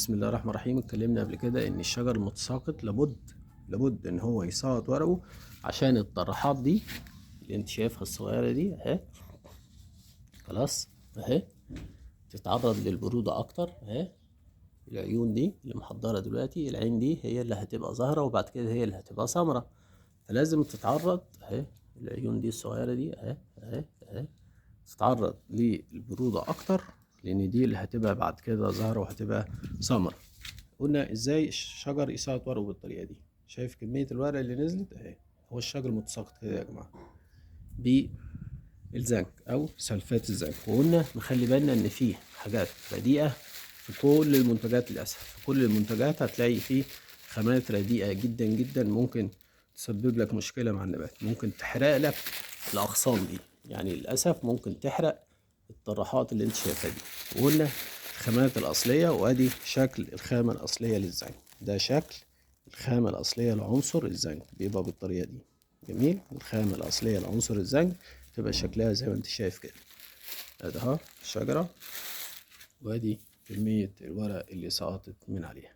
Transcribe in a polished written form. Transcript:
بسم الله الرحمن الرحيم. اتكلمنا قبل كده ان الشجر المتساقط لابد ان هو يسقط ورقة عشان الطرحات دي اللي انت شايفها الصغيرة دي اهي، خلاص اهي، تتعرض للبروده اكتر اهي. العيون دي اللي محضرة دلوقتي، العين دي هي اللي هتبقى زهره وبعد كده هي اللي هتبقى ثمره، فلازم تتعرض اهي، العيون دي الصغيرة دي اهي اهي اهي، تتعرض للبروده اكتر لان دي اللي هتبقى بعد كده زهره وهتبقى ثمره. قلنا ازاي الشجر يسقط ورقة بالطريقة دي؟ شايف كمية الورق اللي نزلت اهي، هو الشجر متساقط كده يا جماعة بالزنك او سلفات الزنك. وقلنا نخلي بالنا ان فيه حاجات رديئة في كل المنتجات، للاسف في كل المنتجات هتلاقي فيه خامات رديئة جدا جدا ممكن تسبب لك مشكلة مع النبات، ممكن تحرق لك الاغصان دي، يعني للاسف ممكن تحرق الطراحات اللي انت شايفها دي. وقلنا الخامات الاصلية، وادي شكل الخامة الاصلية للزنك، ده شكل الخامة الاصلية لعنصر الزنك بيبقى بالطريقة دي. جميل. الخامة الاصلية لعنصر الزنك تبقى شكلها زي ما انت شايف كده، ادي اهو الشجرة، وادي كمية الورق اللي سقطت من عليها.